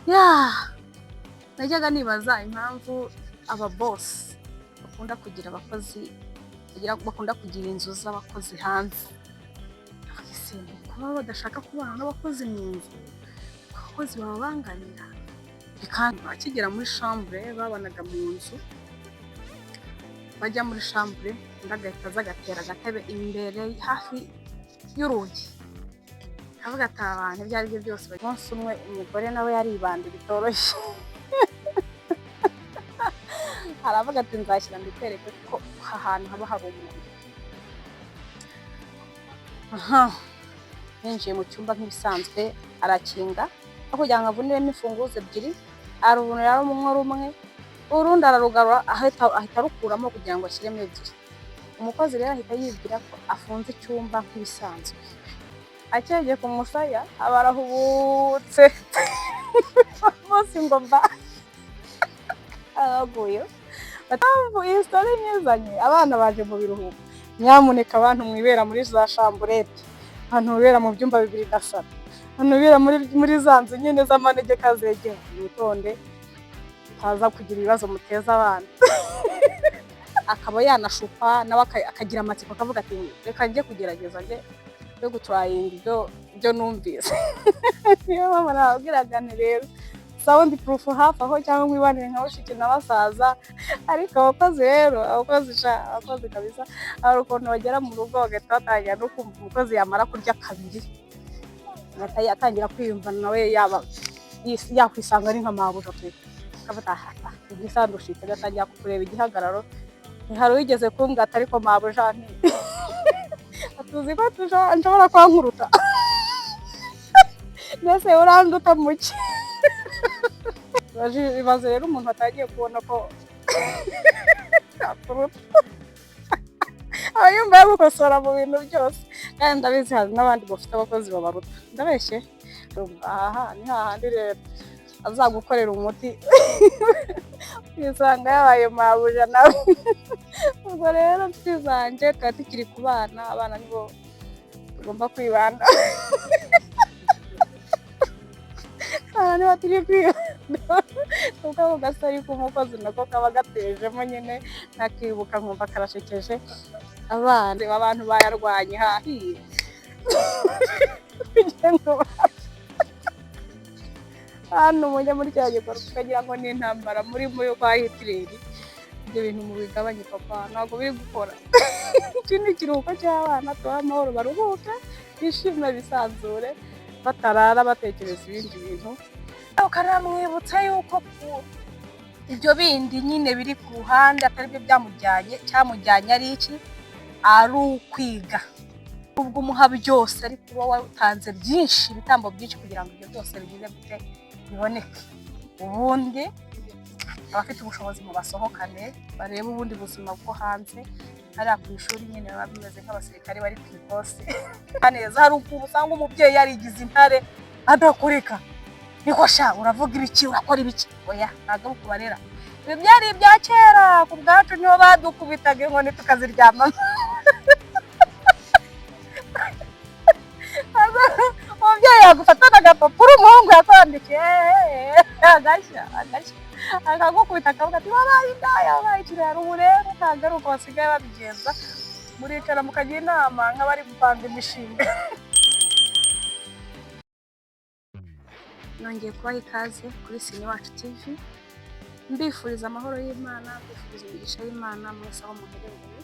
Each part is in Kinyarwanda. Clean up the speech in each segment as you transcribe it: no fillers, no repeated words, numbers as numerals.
Ya, najyaga nibaza impamvu aba boss bakunda kugira abakozi, bakunda kugira inzu z'abakozi hanze. Ese ni kuba badashaka kubana n'abakozi mu nzu, abakozi bababangamira? Akigera muri chambre, babanaga mu nzu, bajya muri chambre, undi agahita aza agatera agatebe imbere hafi y'urugi, akavuga ati: "Aba bantu ibyo ari byo byose." Umunsi umwe umugore nawe yaribanda bitoroshye, aravuga ati: "Nzashyira mbikwereke ko aha hantu haba hari umuntu." Aha yinjiye mu cyumba nk'ibisanzwe, arakinga, aho kugira ngo avuniremo imfunguzo ebyiri, aruvunira rumwe rumwe, urundi ararugarura, ahita arukuramo kugira ngo ashyiremo ebyiri. Umukozi rero ahita yibwira ko afunze icyumba nk'ibisanzwe, akegeka umusaya aba arahubutse bose ngo mba araguye. Mpamvu iyi story nyizanye, abana baje mu biruhuko, nyamuneka abantu mwibera muri za chambrette, abantu mwibera mu byumba bibiri na salon, abantu bibera muri za nzu nyine z'amanegeka zegera, mwitonde mutaza kugira ibibazo muteza abana. Akaba yanashukwa nawe, akagira amatsiko, akavuga ati: "Reka njye kugerageza, njye yo gutryinga ibyo numvise." Niyo mpamvu nababwiraga nti rero sound proof hafi aho, cyangwa mwibanire nka bashiki na basaza. Ariko abakozi rero, abakozi sha, abakozi kabisa, hari ukuntu bagera mu rugo bagahita batangira no kumva, umukozi yamara kurya kabiri agahita atangira kwiyumva nawe yaba yakwisanga ari nka mabuja pe, akavuga: "Aha igisandushitse," agatangira kukureba igihagararo. Hari uwigeze kumbwira ati: "Ariko mabuja, tuzi ko nshobora kuba nkuruta." Mbese uranduta muki? Ibaze rero umuntu atangiye kubona ko akuruta, aba yumva yagukosora mu bintu byose. Kandi ndabizi hari n'abandi bafite abakozi babaruta, ndabeshye? Aha ni hahandi rero azagukorera umuti, ukisanga yabaye mabuja nawe. Ubwo rero nshuti zanjye, tuba tukiri ku bana, abana nibo tugomba kwibanda, abana nibo turi kwibanda, kuko ako gastory k'umukozi nako kaba gatejemo nyine, nakibuka nkumva karashekeje. Abana, abantu bayarwanye hahiye kugira ngo hano mujya muri cya gikorwa, ukagira ngo ni intambara muri yo kwa Hitireri. Ibyo bintu mubigabanye papa, ntabwo biri gukora. Iki ni ikiruhuko cy'abana, tubahe amahoro, baruhuke, bishime, bisanzure, batarara batekereza ibindi bintu. Ukanamwibutsa yuko ibyo bindi nyine biri ku ruhande atari byo byamujyanye, cyamujyanye ari iki? Ari ukwiga. Ubwo umuha byose, ariko uba watanze byinshi, ibitambo byinshi, kugira ngo ibyo byose bigize gute? Biboneke. Ubundi abafite ubushobozi mu basohokane, barebe ubundi buzima bwo hanze. Hariya ku ishuri nyine baba bimeze nk'abasirikare bari ku ikosi neza. Hari ukuntu usanga umubyeyi yarigize intare, adakoreka, niko sha, uravuga ibiki, urakora ibiki? Oya, ntabwo ari ukubarera. Ibi byari ibya kera, ku bwacu niho badukubitaga inkoni tukaziryamamo. Umubyeyi yagufatana agapapuro umuhungu yakwandikiye, agashya agashya, akagukubita, akavuga ati: "Wabaye indaya, wabaye ikirara." Ubu rero ntabwo ari uko basigaye babigenza, muricara mukajya inama nk'abari gupanga imishinga. Nongeye kubaha ikaze kuri Sini Wacu TV, mbifuriza amahoro y'Imana, mbifuriza imigisha y'Imana mwese aho muherereye.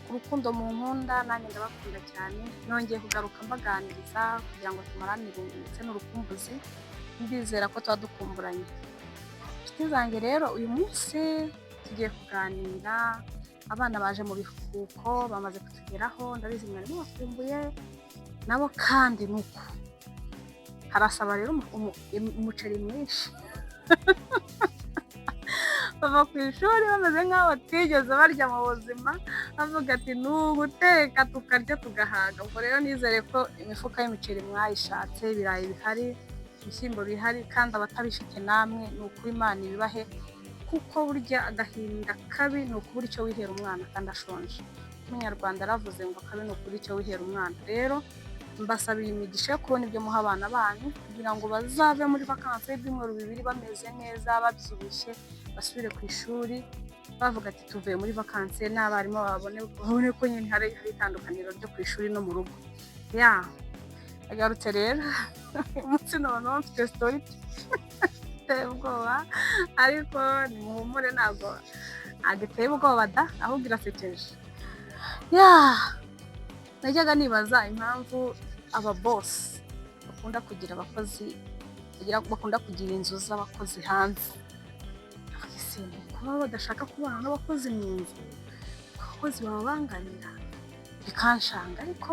Urukundo mu nkunda, nanjye ndabakunda cyane. Nongeye kugaruka mbaganiriza kugira ngo tumarane irungu ndetse n'urukumbuzi, ndizera ko tuba dukumburanye. Inshuti zanjye rero, uyu munsi tugiye kuganira. Abana baje mu biruhuko, bamaze kutugeraho, ndabizi mwari mubakumbuye nabo, kandi ni uko harasaba rero umuceri mwinshi. Bava ku ishuri bameze nk'aho batigeze barya mu buzima, bavuga ati: "Ni uguteka tukarya tugahaga." Ubwo rero nizere ko imifuka y'imiceri mwayishatse, ibirayi bihari, ibishyimbo bihari, kandi abatabifite namwe ni ukuri Imana ibibahe, kuko burya agahinda kabi ni ukubura icyo wihera umwana kandi ashonje. Umunyarwanda yaravuze ngo: "Akabi ni ukubura icyo wihera umwana." Rero Mbasabiye imigisha yo kubona ibyo muha abana banyu kugira ngo bazave muri vacances y'ibyumweru 2 bameze neza, babyibushye, basubire ku ishuri bavuga ati: "Tuvuye muri vacances", n'abarimu babone, babone ko nyine hari itandukaniro ryo ku ishuri no mu rugo. Ya agarutse rero uyu munsi, noneho mfite story iteye ubwoba, ariko nimuhumure, ntabwo iteye ubwoba da, ahubwo irasekeje. Ya, najyaga nibaza impamvu aba boss bakunda kugira abakozi, bakunda kugira inzu z'abakozi hanze. Ese ni kuba badashaka kubana n'abakozi mu nzu, abakozi bababangamira? Bikanshanga, ariko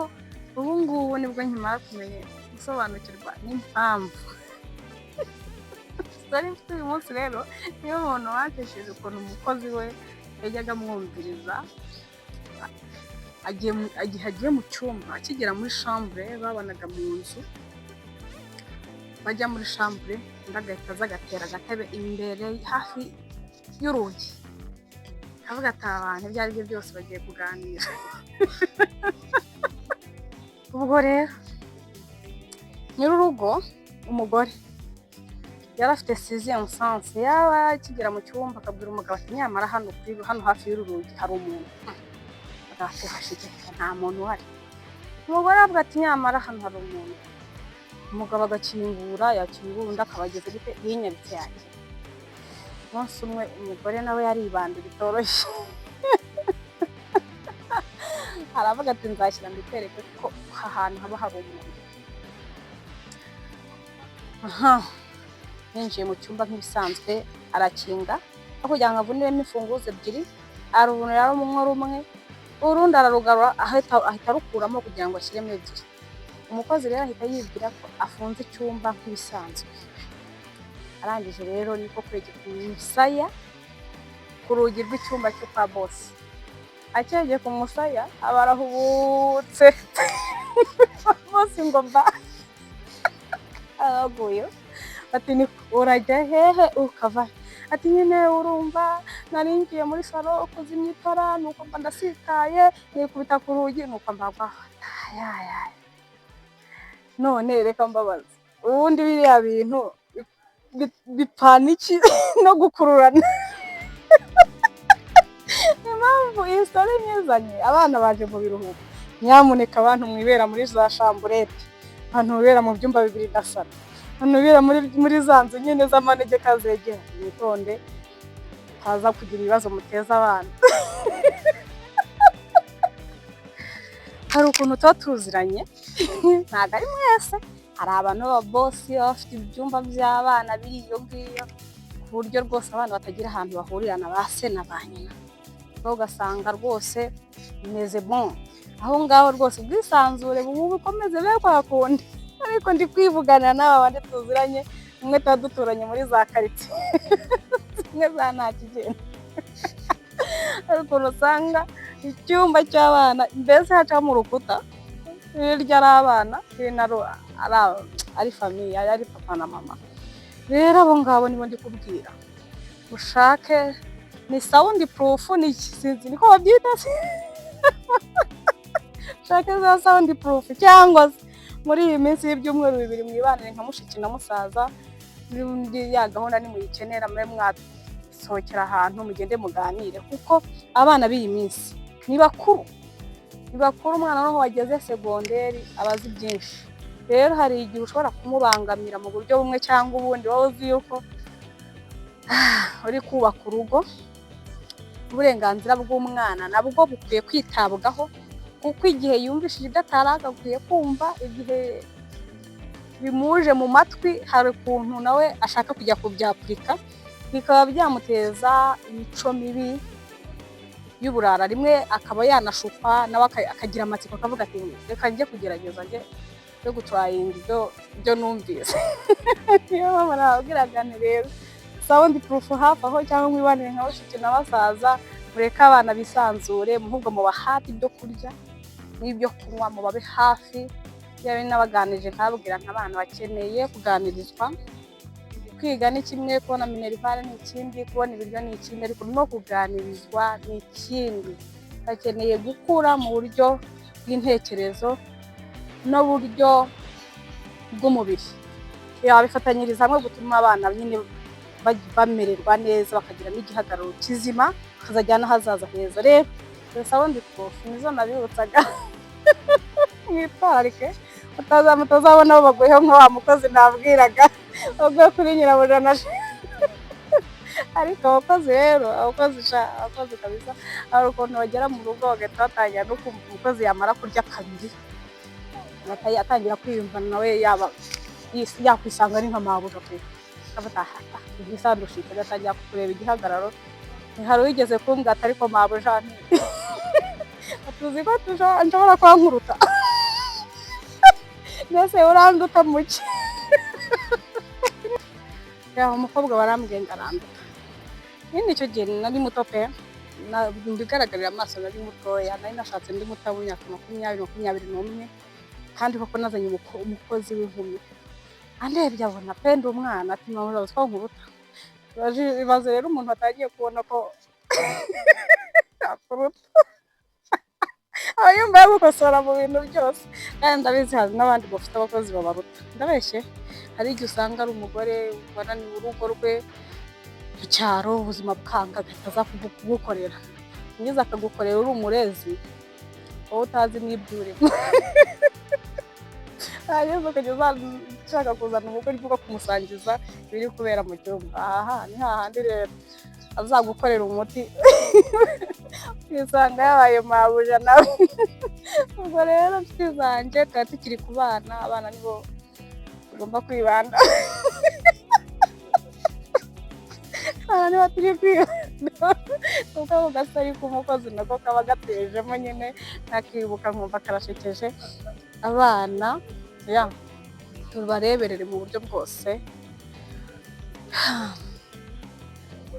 ubu ngubu nibwo nkimara kumenya, gusobanukirwa n'impamvu. Story mfite uyu munsi rero niyo umuntu wakesheje ukuntu umukozi we yajyaga amwumviriza igihe agiye mu cyumba. Akigera muri chambre, babanaga mu nzu, bajya muri chambre, undi agahita aza agatera agatebe imbere hafi y'urugi, akavuga ati: "Aba bantu ibyo ari byo byose bagiye kuganira." Ubwo rero nyir'urugo, umugore, yari afite sixième sens. Yaba akigera mu cyumba akabwira umugabo ati: "Nyamara hano kuri hano hafi y'uru rugi hari umuntu." Umugabo ati: "Hashige, nta muntu uhari." Umugore aravuga ati: "Nyamara hano hari umuntu." Umugabo agakingura, yakingura undi akaba ageze gute, yinyabitse yakira. Umunsi umwe umugore nawe yaribanda bitoroshye, aravuga ati: "Nzashyira mbikwereke ko aha hantu haba hari umuntu." Aha yinjiye mu cyumba nk'ibisanzwe, arakinga, aho kugira ngo avuniremo imfunguzo ebyiri, aruvunira rumwe rumwe, urundi ararugarura, ahita arukuramo kugira ngo ashyiremo ebyiri. Umukozi rero ahita yibwira ko afunze icyumba nk'ibisanzwe. Arangije rero niko kwegeka umusaya ku rugi rw'icyumba cyo kwa boss. Acyegeka umusaya aba arahubutse, boss ngo mba araguye, ati: "Ni urajya hehe ukava?" Ati: "Nyine urumva nari ngiye muri salon kuzimya itara, nuko mba ndasitaye nikubita ku rugi, nuko mbagwa." Ayayaya, none reka mbabaze, ubundi biriya bintu bipfana iki no gukururana? Impamvu iyi story nyizanye, abana baje mu biruhuko. Nyamuneka abantu mwibera muri za chambrette, abantu bibera mu byumba bibiri na salon, abantu bibera muri za nzu nyine z'amanegeka zegera, mwitonde haza kugira ibibazo muteza abana. Hari ukuntu tuba tuziranye, ntabwo ari mwese, hari abantu b'aba boss baba bafite ibyumba by'abana biri iyo ngiyo, ku buryo rwose abana batagira ahantu bahurira na ba se na ba nyina, ugasanga rwose bimeze bon aho ngaho rwose, ubwisanzure bukomeze be kwa kundi. Ariko ndi kwivugana n'aba bandi tuziranye, umwe tuba duturanye muri za karitsiye zimwe za nta kigenda, hari ukuntu usanga icyumba cy'abana mbese hacamo urukuta, hirya ari abana, hino ari famille, ari papa na mama. Rero abo ngabo nibo ndi kubwira, ushake ni sound proof, ni sinzi niko babyita, ushake za sound proof, cyangwa se muri iyi minsi y'ibyumweru 2 mwibanire nka mushiki na musaza. N'undi ya gahunda nimuyikenera mube mwasohokera ahantu, mugende muganire, kuko abana b'iyi minsi ni bakuru, ni bakuru. Umwana noneho wageze segonderi aba azi byinshi. Rero hari igihe ushobora kumubangamira mu buryo bumwe cyangwa ubundi. Wowe uzi yuko uri kubaka urugo, uburenganzira bw'umwana nabwo bukwiye kwitabwaho, kuko igihe yumvishije ibyo atari agakwiye kumva, igihe bimuje mu matwi, hari ukuntu nawe ashaka kujya kubyapurika, bikaba byamuteza imico mibi y'uburara. Rimwe akaba yanashukwa, nawe akagira amatsiko, akavuga ati: "Reka njye kugerageza, njye yo gutryinga ibyo numvise." Niyo mpamvu nababwiraga nti: "Rero sound proof hafi aho, cyangwa mwibanire nka bashiki na basaza, mureke abana bisanzure, ahubwo mubahate ibyo kurya n'ibyo kunywa, mubabe hafi." Yaba nabaganirije nkababwira nk'abana bakeneye kuganirizwa. Kwiga ni kimwe, kubona minerval ni ikindi, kubona ibiryo ni ikindi, ariko no kuganirizwa ni ikindi. Bakeneye gukura mu buryo bw'intekerezo. n'uburyo bw'umubiri. Yabifatanyiriza hamwe gutuma abana nyine bamererwa neza, bakagira n'igihagararo kizima, bakazajya n'ahazaza heza. Rero izo sound proof nizo nabibutsaga, mwitwararike mutazabona abo baguyeho nka wa mukozi nabwiraga waguye kuri nyirabuja na. Ariko abakozi rero, abakozi sha, abakozi kabisa, hari ukuntu bagera mu rugo bagahita batangira no kumva, umukozi yamara kurya kabiri atangira kwiyumva nawe yaba yakwisanga ari nka mabuja pe, akavuga igisandushike, agatangira kureba igihagararo. Hari uwigeze kumbwira ati: "Ariko mabuja, tuzi ko nshobora kuba nkuruta." Mbese uranduta muke? Umukobwa barambwiye ngo aranduta nyine. Icyo gihe nari muto pe, mu bigaragarira amaso nari mutoya, nari nashatse ndi muto mu myaka 20, 21, kandi koko nazanye umukozi w'inkumi, andebye abona pe ndi umwana, ati: "Mama, uzi ko nkuruta?" Ibaze rero umuntu atangiye kubona ko akuruta, aba yumva yagukosora mu bintu byose. Kandi ndabizi hari n'abandi bafite abakozi babaruta, ndabeshye? Hari igihe usanga ari umugore wananiwe urugo rwe mu cyaro, ubuzima bukanga, agahita aza kugukorera, ngeze akagukorera uri umurezi, wowe utazi n'ibyo urimo, hanyuma ukajya ushaka kuzana ubugoryi bwo kumusangiza ibiri kubera mu cyumba. Aha ni hahandi rero azagukorera umuti, ukisanga yabaye mabuja nawe. Ubwo rero nshuti zanjye, tuba tukiri ku bana, abana nibo tugomba kwibanda, abana nibo turi kwibanda, kuko ako gasari k'umukozi nako kaba gatejemo nyine, nkakibuka nkumva karashekeje. Abana ya tubareberere mu buryo bwose,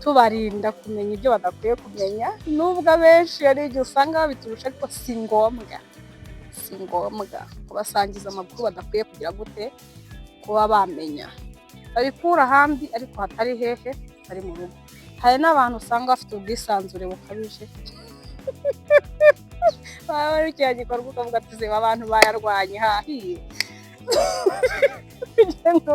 tubarinda kumenya ibyo badakwiye kumenya, nubwo abenshi hari igihe usanga babiturusha, ariko si ngombwa, si ngombwa kubasangiza amakuru badakwiye kugira gute, kuba bamenya. Babikura ahandi, ariko hatari hehe, hatari mu rugo. Hari n'abantu usanga bafite ubwisanzure bukabije, baba bari kiriya gikorwa, ukavuga ati: "Ziba abantu bayarwanye hahiye kugira ngo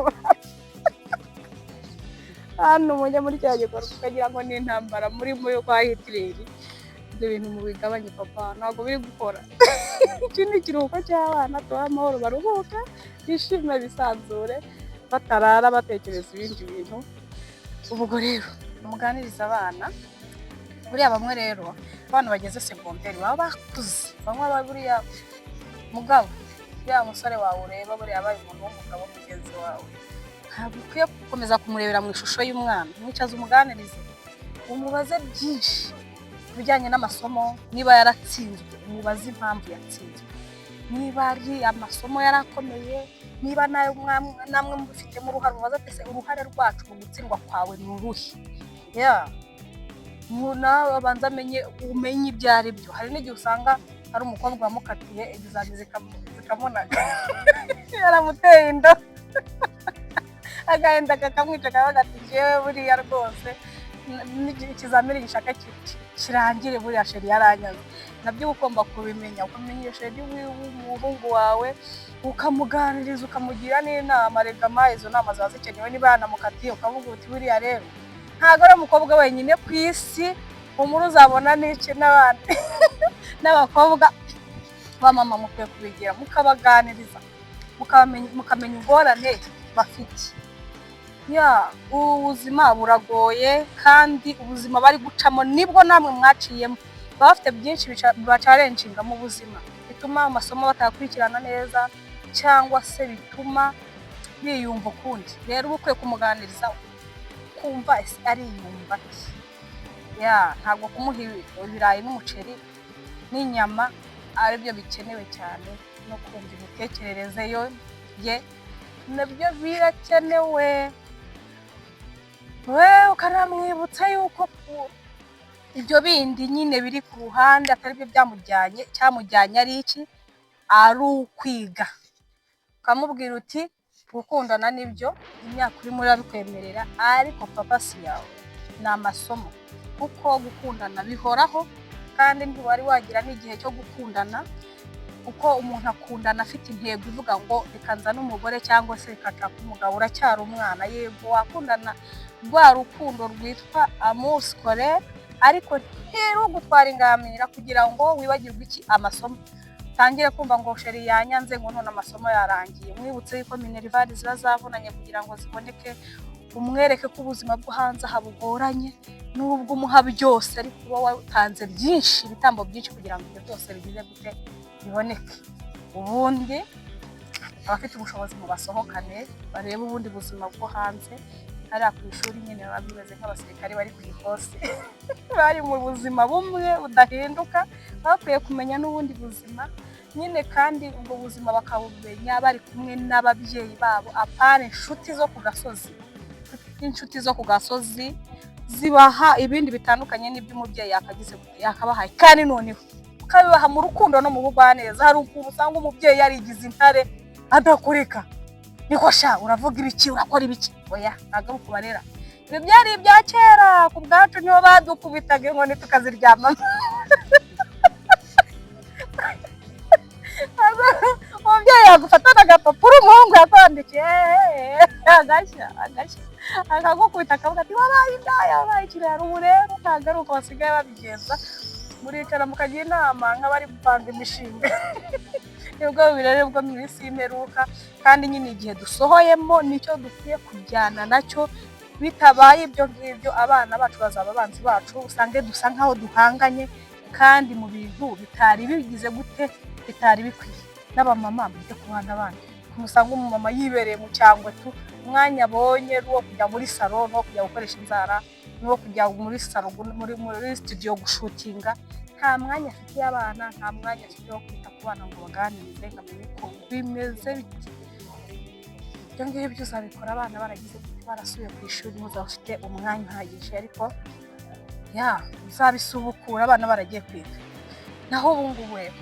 hano mujye muri cya gikorwa", ukagira ngo ni intambara muri yo kwa Hitireri. Ibyo bintu mubigabanye papa, ntabwo biri gukora. Iki ni ikiruhuko cy'abana, tubahe amahoro, baruhuke, bishime, bisanzure, batarara batekereza ibindi bintu. Ubwo rero muganiriza abana. Buriya bamwe rero, abana bageze segonderi baba bakuze, bamwe baba buriya mugabo, uriya musore wawe ureba buriya abaye umuntu w'umugabo mugenzi wawe, ntabwo ukwiye gukomeza kumurebera mu ishusho y'umwana. Mwicaze, umuganirize, umubaze byinshi ku bijyanye n'amasomo. Niba yaratsinzwe, umubaze impamvu yatsinzwe, niba ari amasomo yarakomeye, niba nawe namwe mubifitemo uruhare, umubaze ati: "Ese uruhare rwacu mu gutsindwa kwawe ni uruhe?" Nawe abanza amenye, umenye ibyo ari byo. Hari n'igihe usanga hari umukobwa wamukatiye egizami zikamunaga, yaramuteye inda, agahinda kakamwica, kavuga ati: "Njyewe buriya rwose ikizamini gishaka kirangire, buriya chéri yaranyaze." Nabyo uba ugomba kubimenya, ukamenya iyo chéri w'umuhungu wawe, ukamuganiriza, ukamugira n'inama. Rega ma izo nama ziba zikenewe. Niba yanamukatiye, ukavuga uti: "Buriya rero ntabwo ari umukobwa wenyine ku isi, umuri uzabona n'iki n'abandi n'abakobwa." Ba mama mukwiye kubigira, mukabaganiriza, mukamenya ingorane bafite. Ya ubuzima buragoye, kandi ubuzima bari gucamo nibwo namwe mwaciyemo. Baba bafite byinshi bibachallenginga mu buzima, bituma amasomo batayakurikirana neza, cyangwa se bituma biyumva ukundi. Rero uba ukwiye kumuganiriza, kumva ese ariyumva ati. Ya ntabwo kumuha ibirayi n'umuceri n'inyama aribyo bikenewe cyane, no kumva imitekerereze yo ye nabyo birakenewe. We ukanamwibutsa yuko ibyo bindi nyine biri ku ruhande atari byo byamujyanye, icyamujyanye ari iki? Ari ukwiga. Ukamubwira uti: "Gukundana nibyo, imyaka urimo irabikwemerera, ariko purpose yawe ni amasomo, kuko gukundana bihoraho, kandi ntiwari wagira n'igihe cyo gukundana." Kuko umuntu akundana afite intego ivuga ngo reka nzane umugore cyangwa se reka nshake umugabo. Uracyari umwana. Yego, wakundana rwa rukundo rwitwa amour scolaire, ariko ntirugutwara ingamira kugira ngo wibagirwe iki? Amasomo. Utangire kumva ngo chéri yanyanze, ngo none amasomo yarangiye. Mwibutse yuko minerval ziba zavunanye kugira ngo ziboneke. Umwereke ko ubuzima bwo hanze aha bugoranye, nubwo umuha byose, ariko uba watanze byinshi, ibitambo byinshi kugira ngo ibyo byose bigize gute? Biboneke. Ubundi abafite ubushobozi mu basohokane, barebe ubundi buzima bwo hanze. Hariya ku ishuri nyine baba bimeze nk'abasirikare bari ku ikosi, bari mu buzima bumwe budahinduka. Bakwiye kumenya n'ubundi buzima nyine, kandi ubwo buzima bakabumenya bari kumwe n'ababyeyi babo, apana inshuti zo ku gasozi. Inshuti zo ku gasozi zibaha ibindi bitandukanye n'ibyo umubyeyi yakagize yakabahaye, kandi noneho ukabibaha mu rukundo no mu bugwaneza. Hari ukuntu usanga umubyeyi yarigize intare adakurika: "Niko sha, uravuga ibiki? Urakora ibiki?" Oya, ntabwo ari ukubarera. Ibi byari ibya kera. Ku bwacu niho badukubitaga inkoni tukaziryamamo. Umubyeyi yagufatana agapapuro umuhungu yakwandikiye, agashya agashya, akagukubita, akavuga ati: "Wabaye indaya, wabaye ikirara." Ubu rero ntabwo ari uko basigaye babigenza. Muricara mukagira inama nk'abari gupanga imishinga. Nibwo birere bwo mu isi y'imperuka. Kandi nyine igihe dusohoyemo nicyo dukwiye kujyana nacyo. Bitabaye ibyo ngibyo, abana bacu bazaba abanzi bacu, usange dusa nkaho duhanganye kandi mu bintu bitari bigize gute? Bitari bikwiye. N'abamama, mujye kubana abana. Usanga umumama yibereye mu cyangwe tu, umwanya abonye wo kujya muri salon, no kujya gukoresha inzara, no kujya muri salon, muri studio gushootinga. Nta mwanya afitiye abana, nta mwanya afite wo kwita ku bana ngo baganirize, ngo amenye uko bimeze bite. Ibyo ngibyo uzabikora abana baragize gute? Barasubiye ku ishuri, muzaba ufite umwanya uhagije. Ariko ya uzabisubukura abana baragiye kwiga. Naho ubu ngubu rero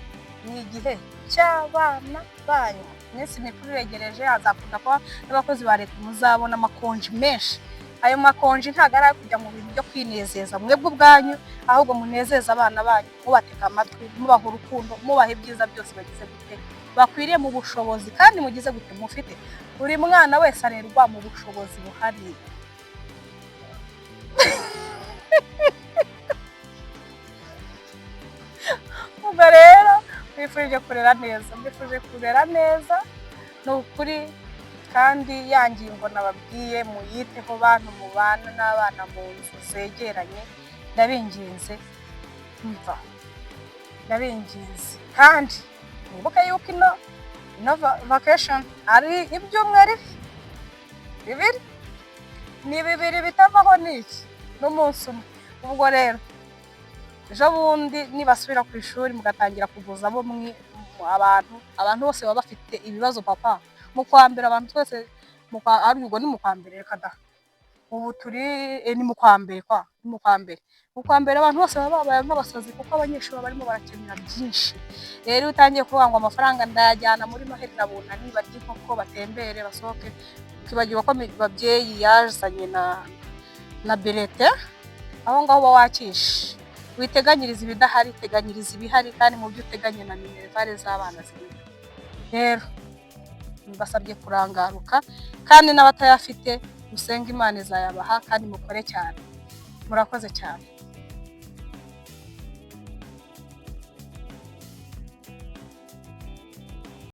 ni igihe cy'abana banyu. Iminsi mikuru iregereje, hazakunda kuba n'abakozi ba leta, muzabona amakonji menshi. Ayo makonji ntabwo ari ayo kujya mu bintu byo kwinezeza mwebwe ubwanyu, ahubwo munezeze abana banyu, mubatega amatwi, mubaha urukundo, mubaha ibyiza byose bagize gute? Bakwiriye mu bushobozi kandi mugize gute? Mufite. Buri mwana wese arerwa mu bushobozi buhari. Ubwo rero mbifurije kurera neza, mbifurije kurera neza, ni ukuri. Kandi ya ngingo nababwiye muyiteho. Bantu mubana n'abana mu nzu zegeranye, ndabinginze, mva ndabinginze. Kandi mwibuke yuko ino vacation ari ibyumweru 2, ni 2 bitavaho n'iki? N'umunsi umwe. Ubwo rero ejo bundi nibasubira ku ishuri, mugatangira kuguza abo abantu bose baba bafite ibibazo papa. Mu kwa mbere abantu twese, ari ubwo ni mu kwa mbere, reka da, ubu turi ni mu kwa mbere kwa, ni mu kwa mbere. Mu kwa mbere abantu bose baba babaye nk'abasazi, kuko abanyeshuri baba barimo barakenera byinshi. Rero iyo utangiye kuvuga ngo amafaranga ndayajyana muri Noheli na Bunani, barye inkoko, batembere, basohoke, ukibagirwa ko babyeyi yazanye na berete, aho ngaho uba wakishe. Witeganyiriza ibidahari, teganyiriza ibihari, kandi mu byo uteganya na minerval z'abana zirimo. Rero mbasabye kurangaruka, kandi n'abatayafite musenge, Imana izayabaha, kandi mukore cyane. Murakoze cyane.